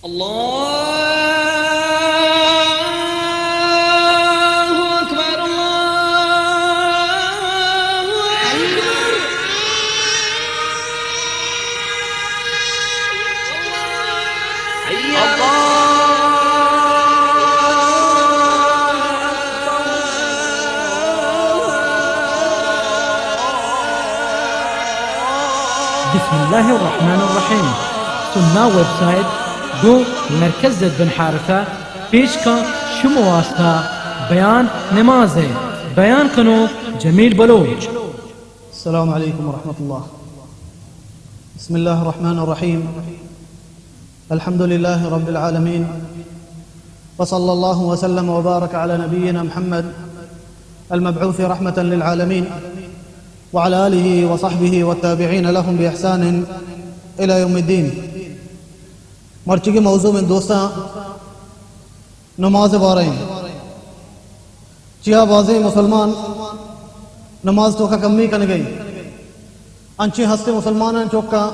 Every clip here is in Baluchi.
الله أكبر، الله أكبر. حي على بسم اللہ الرحمن الرحیم۔ سنہ ویب سائٹ گوں مرکز زید بن حارثہ پیش کن شمو واسطہ بیان نماز ءِ۔ بیان کنوک جمیل بلوچ۔ السلام علیکم ورحمۃ اللہ۔ بسم اللہ الرحمن الرحیم۔ الحمد لله رب العالمين، وصلى الله وسلم وبارك على نبينا محمد المبعوث رحمة للعالمين، وعلى آله وصحبه والتابعين لهم بإحسان إلى يوم الدين. مرچیگی موضوع من دوستاں نماز بارے ایں۔ چیا بازیں مسلمان نماز توکا کمی کنگئی۔ انچیں ہستیں مسلماناں چوکا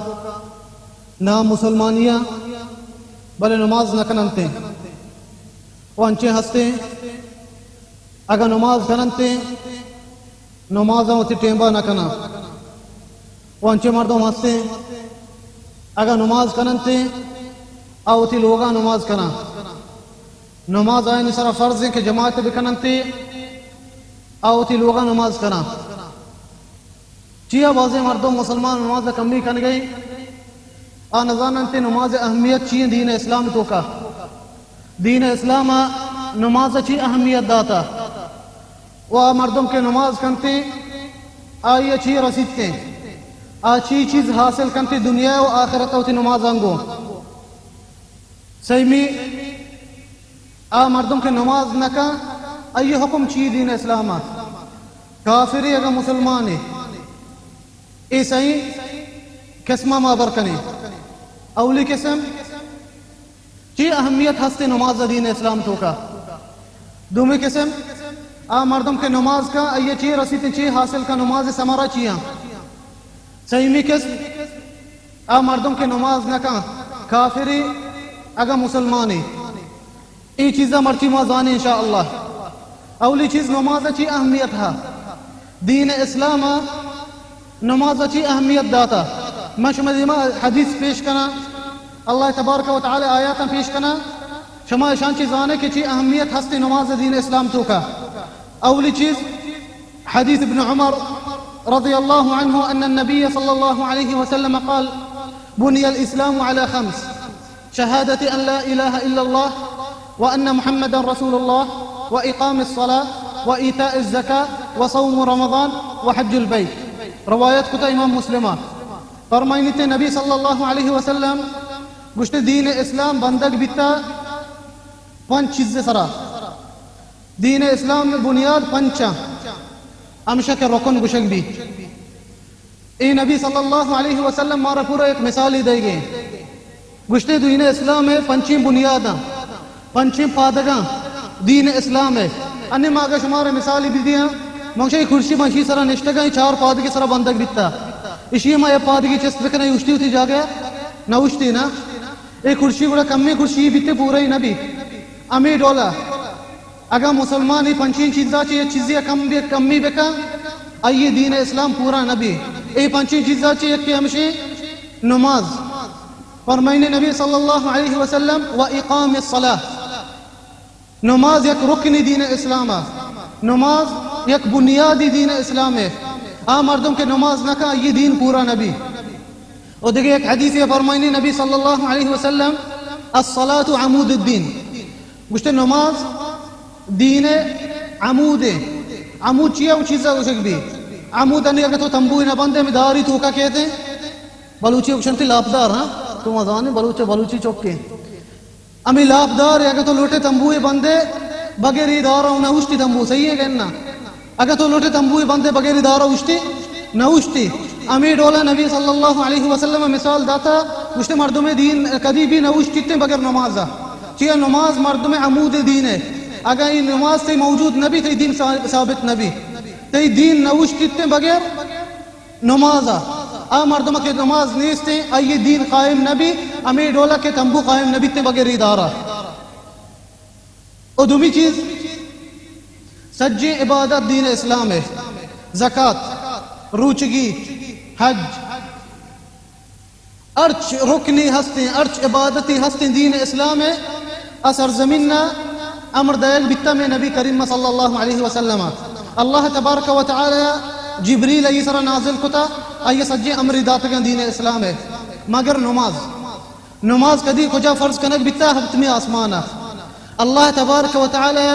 نام مسلمانیاں بلے نماز نہ کننتے۔ و انچیں ہستیں اگاں نماز کننتے، نمازاں وتی ٹیمبا نہ کناں۔ و انچیں مردم ہستیں اگاں نماز کننتے، آ وتی لوگا نماز کناں۔ نماز آیانی سرا فرض ایں کہ جماعت بکننتے، آ وتی لوگا نماز کناں۔ چیا بازیں مردم مسلمان نماز کمی کنگئی، آ نزاننتے نماز اہمیت چی ایں دین اسلام توکا۔ دین اسلام نماز چی اہمیت داتا۔ و آ مردم کہ نماز کنتے، آئی چی رسیتے، آ چی چیز حاصل کنتے دنیا و آخرت وتی نمازاں گوں۔ سیمی، آ مردم کہ نماز نہ کن، آئی حکم چی دین اسلام؟ کافرے اگاں مسلمانے؟ اے سئیں قسماں ما بر کنیں۔ اولی قسم، چی اہمیت ہستے نماز دین اسلام توکا؟ دومی قسم، آ مردم کہ نماز کن، آئی چی رسیتے، چی حاصل کن، نماز ثمرہ چیاں؟ سیمی قسم، آ مردم کہ نماز نہ کن، کافرے اگاں مسلمانے۔ اے چیزاں مرچی ما زانیں انشاءاللہ۔ اولی چیز نماز چی اہمیت ہا۔ دین اسلام نماز چی اہمیت داتا۔ من شما دیما حدیث پیش کناں، اللہ تبارک و تعالی آیاتاں پیش کناں، شما اشان چی زانے کہ چی اہمیت ہستی نماز دین اسلام توکا۔ اولی چیز، حديث ابن عمر رضي الله عنه أن النبي صلى الله عليه وسلم قال: بني الإسلام على خمس، شهادة أن لا إله إلا الله وأن محمدا رسول الله وإقام الصلاة وإيتاء الزكاة وصوم رمضان وحج البيت. روایت کتا امام مسلم۔ فرمائنیتے نبی صلی اللہ علیہ وسلم گوشتے، دین اسلام بندگ بیتا پنچ چیز سرا۔ دین اسلام بنیاد پنچاں، ہمشہ کہ رکن گوشگ بی۔ اے نبی صلی اللہ علیہ وسلم مارا پورا ایک مثالی دے گئے۔ گوشتے، دین اسلام ہے پنچیں بنیاداں، پنچیں پادگاں دین اسلام ہے۔ انی ما اگر شمارا مثالی بدیاں، منشی کرسی منشی سرا نشتگاں، چار پادگی سرا بندگ بیتا۔ اشی ما یہ پادگی چست بکنے، اوشتی ہوتی جاگہ نہ اوشتی نا۔ اے کرسی گڑا کمیں کرسی بیتے، پورا ہی نبی۔ ہمے ڈولا اگاں مسلمان اے پنچیں چیزاں چہ یک چیزے کم بی، کمی بکن، آئی دین اسلام پورا نہ بی۔ اے پنچیں چیزاں چہ یکے ہمشی نماز۔ فرمائنے نبی صلی اللہ علیہ وسلم، و اقام الصلاة، نماز یک رکن دین اسلام ہے، نماز یک بنیادی دین اسلام ہے۔ آ مردم کہ نماز نہ کن، آئی دین پورا نہ بی۔ و دگہ یک حدیثے فرمائنی نبی صلی اللہ علیہ وسلم، الصلاة عمود الدین، گوشتے، نماز دین عمود ہے۔ عمود چیئے؟ او چیزا گوشگ بی۔ عمود انی اگر تو تمبوی نہ بندے، ہمیں داری توکا کہتے، بلوچی گوشنتی لاپدار، ہاں؟ تو مزانے بلوچ، بلوچی چکے۔ ہمے لاپ دار، اگہ تو لوٹے تمبوئے بندے، بغیر اے دارا نہ اوشتی تمبو، صحیح ہے کہ نہ؟ اگہ تو لوٹے تمبوئے بندے بغیر اے دارا اوشتی، نہ اوشتی۔ ہمے ڈولا نبی صلی اللہ علیہ وسلم مثال داتا، گوشتے مردم دین کدی بھی نہ اوشتیتے بغیر نمازا۔ چیا نماز مردم عمود دین ہے۔ اگہ اے نماز تئی موجود نہ بی، تئی دین ثا-، ثابت نہ بی۔ تئی دین نہ اوشتیتے بغیر نماز ء۔ آ مردم کہ نماز نیست، آئی دین قائم نہ بی، ہمے ڈولا کہ تمبو قائم نہ بیتیں بغیر عید آرا۔ و دومی چیز، سجیں عبادت دین اسلام ہے، زکات، روچگی، حج، ہرچ رکنے ہستیں، ہرچ عبادتی ہستیں دین اسلام ہے، آ سرزمین نا امر دائگ بیتا میں نبی کریم صلی اللہ علیہ وسلم۔ اللہ تبارک و تعالی جبریل ای سرا نازل کتا، آئی سجیں امر داتگاں دین اسلام ہے، مگر نماز۔ نماز کدی کجا فرض کنگ بیتا؟ ہپتمی آسمان ء۔ اللہ تبارک و تعالی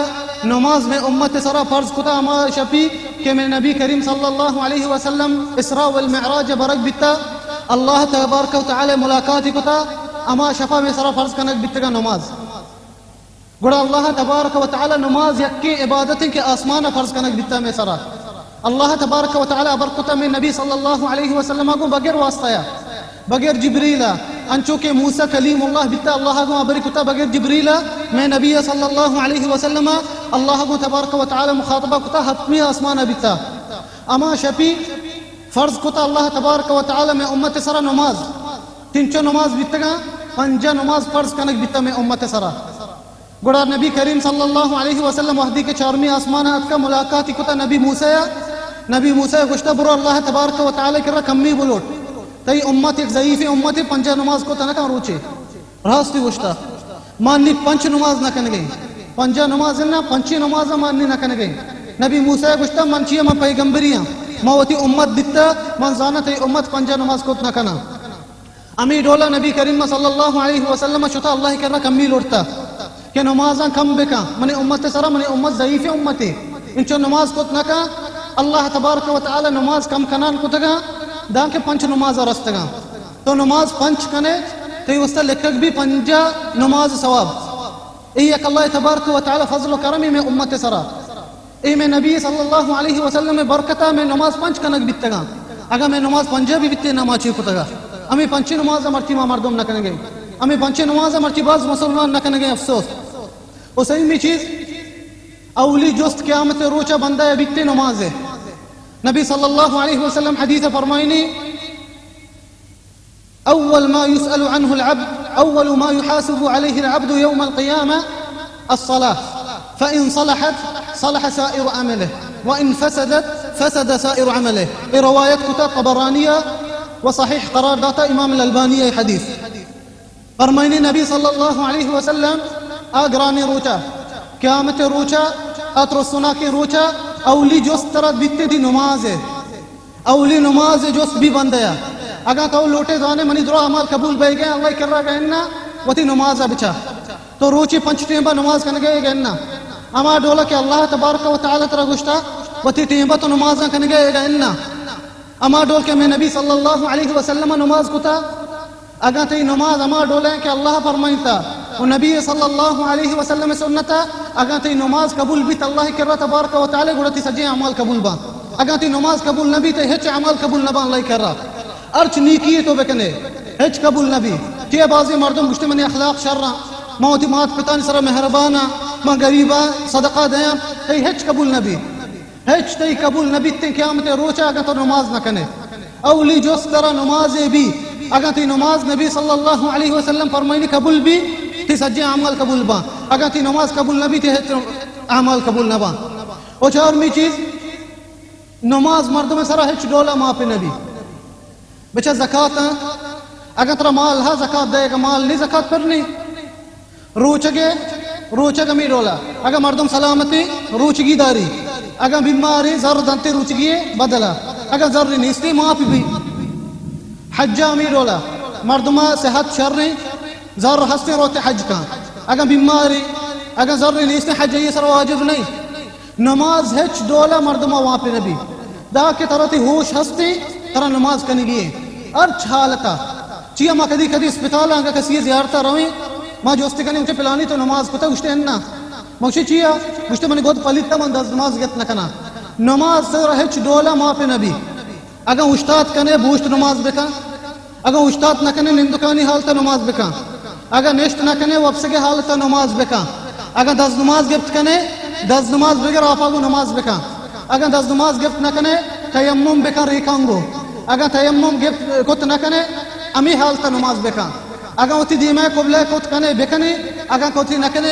نماز میں امت سرا فرض کتا ہما شپی کہ میں نبی کریم صلی اللہ علیہ وسلم اسراء والمعراج برگ بیتا، اللہ تبارک و تعالی ملاقات کتا، ہما شپا میں سرا فرض کنگ بیتگا نماز۔ گڑا اللہ تبارک و تعالی نماز یکیں عبادت کہ آسمان فرض کنگ بیتا میں سرا۔ اللہ تبارک و تعالی ابر کتا میں نبی صلی اللہ علیہ وسلم کو بغیر واسطہ یا، بغیر جبریل ء، انچو کہ موسی کلیم اللہ بیتا، اللہ گوں ابری کتا بغیر جبریل ء، میں نبی صلی اللہ علیہ وسلم ء اللہ گوں تبارک و تعالی مخاطبہ کتا، حتمی آسمان ء بیتا۔ اما شپی فرض کتا اللہ تبارک و تعالی میں امت سرا نماز، تنچو نماز بیتگاں، پنجہ نماز فرض کنگ بیتا میں امت سرا۔ گڑا نبی کریم صلی اللہ علیہ وسلم وحدی کہ چارمی آسمان ء اتکا ملاقاتی کتا نبی موسی ء، نبی موسی ء گوشتا، برو اللہ تبارک و تعالی کرا کمی بلوٹ، تئی امت یک ضعیف امت، پنجہ نماز کت نہ کن روچے۔ راستی گوشتا، ما نی پنچ نماز نہ کنگیں، پنجہ نماز نہ، پنچی نماز ما نی نہ کنگیں۔ نبی موسی ء گوشتا، من چیا، من پیغمبری ہاں، ما وتی امت دیتا، من زانا تئی امت پنجہ نماز کت نہ کنا۔ ہمے ڈولا نبی کریم صلی اللہ علیہ وسلم شتا اللہ کرا کمی لوٹتا کہ نمازاں کم بکن، منی امت سرا، منی امت ضعیف امتے، انچو نماز کت نہ کن۔ اللہ تبارک و تعالی نماز کم کنان کتگاں، دانکہ پنچ نماز رستگاں۔ تو نماز پنچ کنے، تئی واسطہ لکھگ بھی پنجاہ نماز ثواب۔ اے یک اللہ تبارک و تعالی فضل و کرمی میں امت سرا۔ اے میں نبی صلی اللہ علیہ وسلم برکتا میں نماز پنچ کنگ بیتگاں۔ اگاں میں نماز پنجاہ بھی بیتے نہ ما چی کتگا۔ ہمیں پنچیں نماز مرچی ما مردم نہ کنگے۔ ہمیں پنچیں نماز مرچی باز مسلمان نہ کنگے، افسوس۔ و سیمی چیز، اولی جست قیامت روچا بندہ بیتے نماز ہے۔ نبی صلی اللہ علیہ وسلم حدیث فرمائنی، أول ما يسأل عنه العبد، أول ما يحاسب عليه العبد يوم القيامة الصلاة، فإن صلحت صلح سائر عمله، وإن فسدت فسد سائر عمله۔ اے روایت کتا طبرانی ء و صحیح قرار داتا امام الالبانی ء حدیث۔ فرمائنی نبی صلی اللہ علیہ وسلم، آ گرانیں روچا، قیامت روچا، آ ترسناکیں روچا، اولی جست ترا بیتے دی نماز ہے۔ اولی نماز جست بی بندیا۔ اگاں تو لوٹے زانے منی درا اعمال قبول بئیگے، اللہ کرا گئے انا، وتی نماز بچا۔ تو روچی پنچ ٹیمبا نماز کنگے گئے انا۔ اما ڈولا کہ اللہ تبارک و تعالی ترا گوشتا، وتی ٹیمبا تو نماز کنگے گئے انا۔ اما ڈول کہ میں نبی صلی اللہ علیہ وسلم نماز کتا، اگاں تئی نماز ہما ڈولیں کہ اللہ فرمائنتا و نبی صلی اللہ علیہ وسلم سنتا، اگاں تئی نماز قبول بیت اللہ کرا تبارک و تعالی، گڑا تئی سجیں اعمال قبول باں۔ اگاں تئی نماز قبول نہ بیت، ہچ اعمال قبول نہ باں اللہ کرا۔ ہرچ نیکی تو بکنے، ہچ قبول نہ بی۔ کہ بعضی مردم گوشتے منی اخلاق شراں، ما وتی مات پتانی سرا مہرباناں، ما غریباں صدقہ دیاں، تئی ہچ قبول نہ بی۔ ہچ تئی قبول نہ بیتیں قیامت روچا اگاں تو نماز نہ کنے۔ اولی جست ترا نماز بی، اگاں تئی نماز نبی صلی اللہ علیہ وسلم فرمائنی قبول بی، تئی سجیں اعمال قبول باں۔ اگاں تئی نماز قبول نہ بی، تئی ہچ اعمال قبول نہ باں۔ و چارمی چیز، نماز مردم سرا ہچ ڈولا معاف نہ بی۔ بچا زکات، اگاں ترا مال ہا زکات دے، اگاں مال نہیں زکات پر نہیں۔ روچگے، روچگ ہمیں ڈولا۔ اگاں مردم سلامتی، روچگی داری۔ اگاں بیماری، زر دنتے روچگی بدلا۔ اگاں زر نیستی معاف بی۔ حجا ہمیں ڈولا۔ مردما صحت شریں، زر ہستیں روتے حج کن۔ اگاں بیماری، اگاں زر نیستی حج یہ سر واجب نہیں۔ نماز ہچ ڈولا مردم ء واپی نہ بی۔ دا کہ ترا تئی ہوش ہستی، ترا نماز کنگی ایں۔ ہرچ حالتا۔ چیا ما کدی کدی اسپتال آنگا کسی زیارتا رویں، ما جوستی کنیں، گوشتے پلانی تو نماز کتا؟ گوشتے انا۔ ما گوشتے چیا؟ گوشتے منی گد پلیتا، من دست نماز گت نہ کنا۔ نماز ترا ہچ ڈولا معاف نہ بی۔ اگاں اوشتات کنے، بوشت نماز بکن۔ اگاں اوشتات نہ کنے، نندکانی حالت نماز بکن۔ اگاں نشت نہ کنے، وپسگے حالت نماز بکن۔ اگاں دست نماز گپت کنے، دست نماز بگر، آپا گو نماز بکن۔ اگاں دست نماز گپت نہ کنے، تیمم بکن ریکان گو۔ اگاں تیمم گپت کت نہ کنے، امی حالت نماز بکن۔ اگاں وتی دیما قبلہ کت کنے بکنے، اگاں کتی نہ کنے،